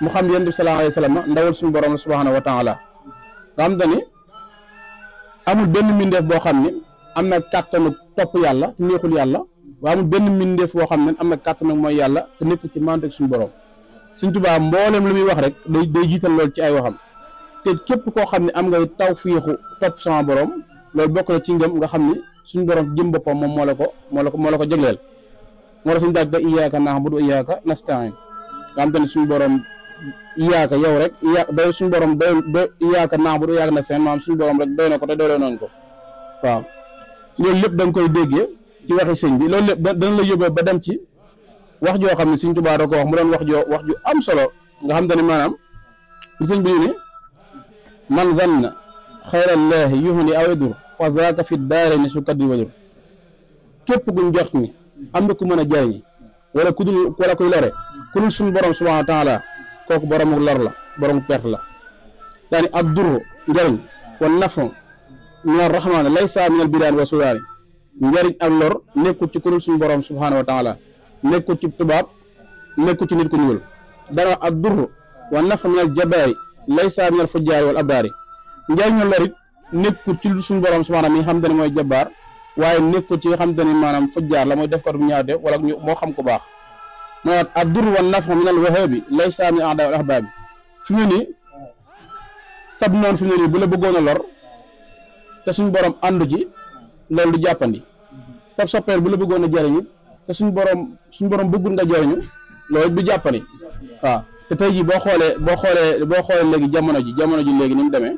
mu xam Yonent bi sallallahu alayhi wa sallam ndawal suñu borom la subhanahu wa taala nga xam te ni amul benn mbindeef boo xam ne am na kàttanu topp yàlla te neexul yàlla waaye amul benn mbindeef boo xam ne am na kàttanu mooy yàlla te nekkul ci maanteeg suñu borom Sëñ Tuubaa mboolem lu muy wax rek day jiital loolu ci ay waxam te képp koo xam ne am ngay tawfiixu topp sama borom loolu bokk na ci ngëm nga xam ni suñu borom jëm boppam moom moo la ko jagleel moo la suñu daaj da iyyaaka na'budu wa iyyaaka nasta'iin nga xam te ne suñu borom iyyaaka yow rek day suñu borom doy iyyaaka na'budu wa iyyaaka nasta'iin maanaam suñu borom rek doy na ko te doyloo nañ ko waaw loolu lépp da nga koy déggee ci waxi sëñ bi loolu lépp dana la yóbbee ba dem ci wax joo xam ne Sëñ Tuubaa da ko wax mu doon wax ju am solo nga xam te ne maanaam li sëñ bi ñu ne man zanna xayrallaahi yuhni aw yadur fa zaaka fi daarayni su kaddi wadur képp kuñ jot ni am na ku mën a jariñ wala kuy lore ku dul suñu borom subhaanahu wa taala kooku boromu lor la boromu perte la daani ab duru njariñ wa nafu minal rahmaani laysa minal bidaan wa sudaani njariñ ak lor nekkul ci ku dul suñu borom subhaanahu wa taala nekkul ci tubaab nekkul ci nit ku ñuul dara ak durru wa nafa minal jabaari laysa minal fujjaari wal abdaari njariñu lor it nekkul ci suñu borom subhaanahu mi nga xam te ne mooy jabaar waaye nekkul ci nga xam te ne maanaam fujjaar la mooy def ko ñaawte wala moo xam ko baax maanaam ak durru wa nafa minal wahaabi laysa min a'daa wal ahbaabi fi mu nii sab noonu fi mu nii bu la bëggoon a lor te suñu borom àndu ci loolu du jàppandi sab soppeer bu la bëggoon a jariñu te suñu borom bëggul nga jariñu loolu du jàppani waaw te tey jii boo xoolee léegi jamono ji léegi ni mu demee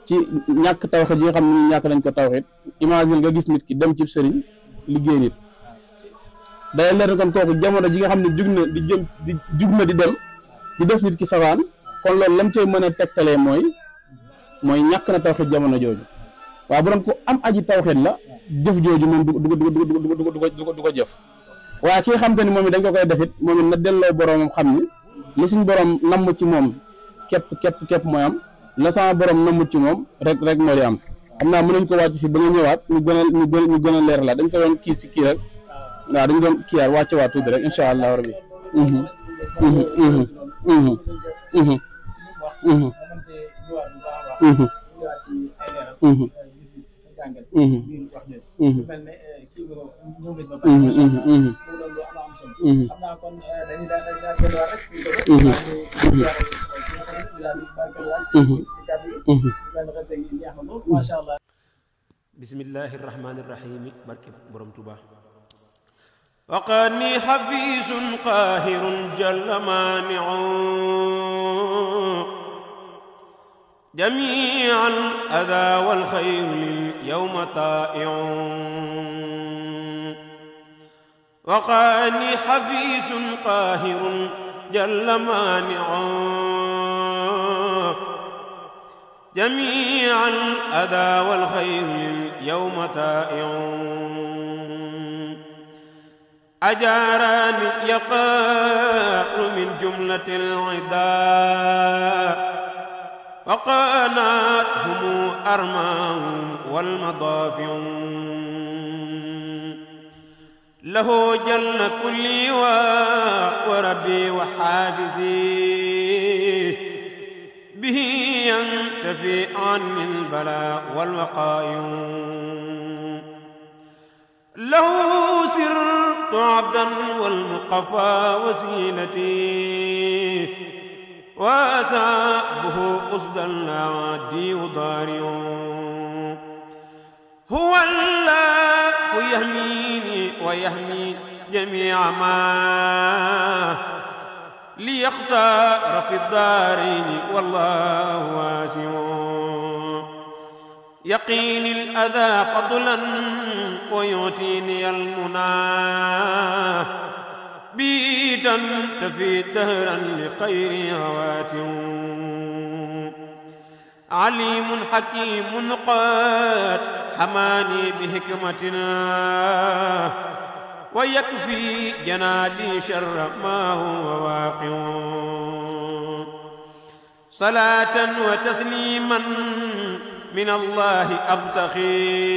ci ñàkk tawxiid yi nga xam ne ñàkk nañ ko tawxiid imagine nga gis nit ki dem ci sëriñ liggéey nit day leer kon kooku jamono ji nga xam ne jug na di dem di def nit ki safaan kon loolu lam cay mën a tegtalee mooy ñàkk na tawxiid jamono jooju waaw bu doon ko am aji tawxiid la jëf jooju moom du ko jëf waaye ki nga xam te ni moom it dañ ko koy defit moom it na delloo boroomam xam ni li suñ borom namm ci moom képp mooy am la sama borom namm ci moom rek moo di am xam naa mën nañ ko wàcc fi ba nga ñëwaat ñu gën a leer la dañ ko doon kii ci kii rek waaw dañ doon kii wàcc waat tuuti rek insha allah rabbi bismillahi rahmaani rahim barke borom Tuuba waqani xafiisun qaahirun jalla maani'un جميع الأذى والخير اليوم طائع وقاني حفيظ قاهر جل مانع جميع الأذى والخير اليوم طائع أجاراني يقار من جملة العداء وقناتهم أرماهم والمضافع له جل كل وربي وحافظي به ينتفي عني البلاء والوقائع له سرت عبدا والمقفى وسيلتي وسابه قصد العادي ضارع هو الله يهميني ويهمي جميع ما ليختار في الدارين والله واسع يقيني الأذى فضلا ويعطيني المنى بيتا تفي دهرا لخير هواتٍ عليم حكيم قد حماني بحكمتنا ويكفي جنابي شر ما هو واقع صلاة وتسليما من الله أبتغي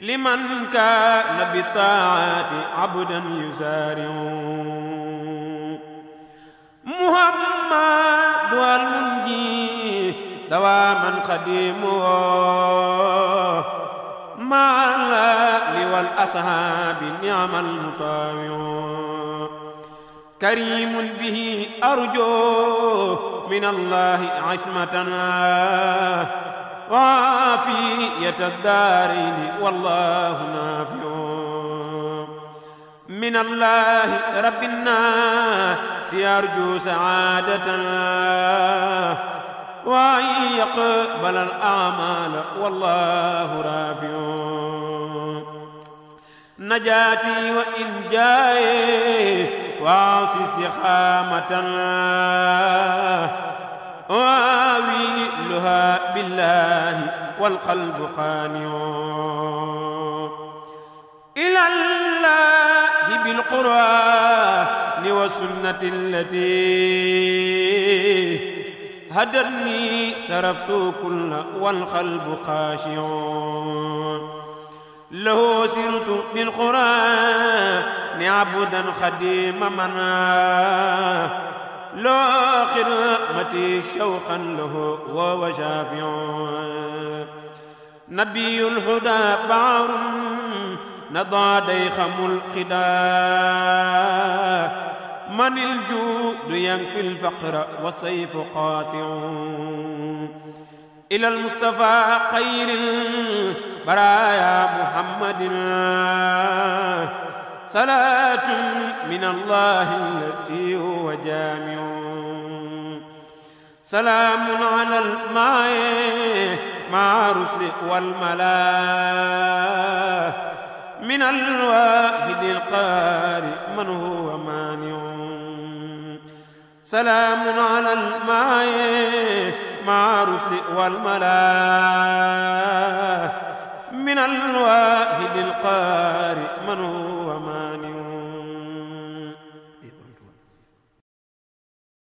لمن كان بالطاعات عبدا يسارع محمد المنجي دواما قديمه مع الآل والأصحاب نعم المطاوع كريم به أرجو من الله عصمتنا وعافية الدارين والله نافع من الله رب الناس يرجو سعادتنا وأن يقبل الأعمال والله رافع نجاتي وإن جاي وعصي سخامتنا وأويلها بالله والقلب خانع إلى الله بالقرآن والسنة التي هدرني سرفت كل والقلب خاشع له سرت بالقرآن عبدا خديم منا لا خدمتي شوقا له وهو شافع نبي الهدى بعر نضى ديخم الخداع من الجود ينفي الفقر والسيف قاطع إلى المصطفى خير البرايا محمد صلاة من الله الذي هو جامع سلام على الماء مع رسل والملا من الواحد القارئ من هو مانع سلام على الماء مع رسل والملا من الواحد القارئ من هو